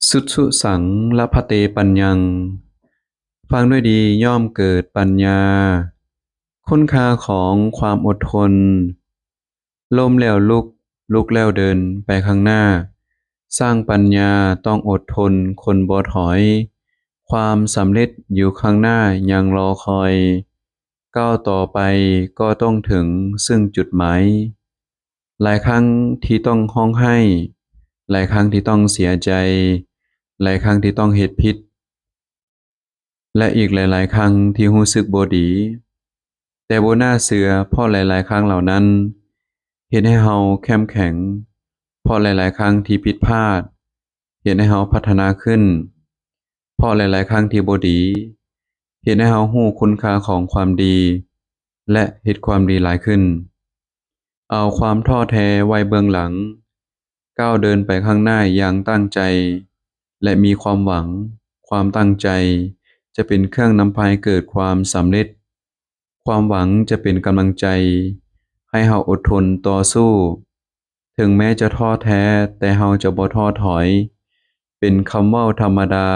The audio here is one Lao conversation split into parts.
ສຸດສຸສັງ ລະພະເຕ ປັນຍັງ ຟັງດ້ວຍດີ ຍ່ອມເກີດປັນຍາ ຄຸນຄ່າຂອງຄວາມອົດທົນ. ລົ້ມແລ້ວລຸກ, ລຸກແລ້ວເດີນໄປຂ້າງໜ້າ. ສ້າງປັນຍາຕ້ອງອົດທົນ, ຄົນບໍ່ຖອຍ. ຄວາມສຳເລັດຢູ່ຂ້າງໜ້າຍັງລໍຄອຍ. ກ້າວຕໍ່ໄປກໍຕ້ອງເຖິງເຊິ່ງຈຸດໝາຍ. ຫຼາຍຄັ້ງທີ່ຕ້ອງຮ້ອງໄຫ້, ຫຼາຍຄັ້ງທີ່ຕ້ອງເສຍໃຈ, ຫຼາຍຄັ້ງທີ່ຕ້ອງເຮັດຜິດ ແລະ ອີກຫຼາຍໆຄັ້ງທີ່ຮູ້ສຶກບໍ່ດີ. ແຕ່ບໍ່ໜ້າເຊື່ອ, ເພາະຫຼາຍໆຄັ້ງເຫຼົ່ານັ້ນເຮັດໃຫ້ເຮົາເຂັ້ມແຂງ, ເພາະຫຼາຍໆຄັ້ງທີ່ຜິດພາດເຮັດໃຫ້ເຮົາພັດທະນາຂຶ້ນ, ເພາະຫຼາຍໆຄັ້ງທີ່ບໍ່ດີເຮັດໃຫ້ເຮົາຮູ້ຄຸນຄ່າຂອງຄວາມດີ ແລະ ເຮັດຄວາມດີຫຼາຍຂຶ້ນ. ເອົາຄວາມທໍ້ແທ້ໄວ້ເບື້ອງຫຼັງ, ກ້າວເດີນໄປຂ້າງໜ້າຢ່າງຕັ້ງໃຈ ແລະ ມີຄວາມຫວັງ. ຄວາມຕັ້ງໃຈຈະເປັນເຄື່ອງນຳພາໃຫ້ເກີດຄວາມສຳເລັດ. ຄວາມຫວັງຈະເປັນກຳລັງໃຈໃຫ້ເຮົາອົດທົນຕໍ່ສູ້. ເຖິງແມ້ຈະທໍ້ແທ້, ແຕ່ເຮົາຈະບໍ່ທໍ້ຖອຍ. ເປັນຄຳເວົ້າທຳມະດາ,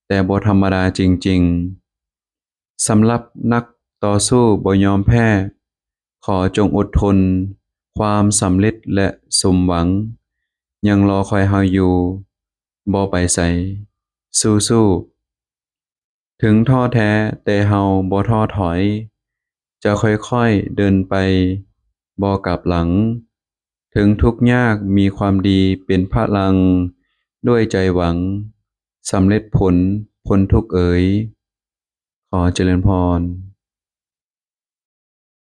ແຕ່ບໍ່ທຳມະດາຈິງໆ. ສຳລັບນັກຕໍ່ສູ້ບໍ່ຍອມແພ້, ຂໍຈົ່ງອົດທົນ, ຄວາມສຳເລັດ ແລະ ສົມຫວັງຍັງລໍຄອຍເຮົາຢູ່. ບໍ່ໄປໃສ, ສູ້ໆ. ເຖິງທໍ້ແທ້, ແຕ່ເຮົາບໍ່ທໍ້ຖອຍ, ຈະຄ່ອຍໆເດີນໄປ, ບໍ່ກັບຫຼັງ. ເຖິງທຸກຍາກ, ມີຄວາມດີເປັນພະລັງ, ດ້ວຍໃຈຫວັງ, ສຳເລັດຜົນ, ພົ້ນທຸກເອີຍ. ຂໍຈະເລີນພອນ.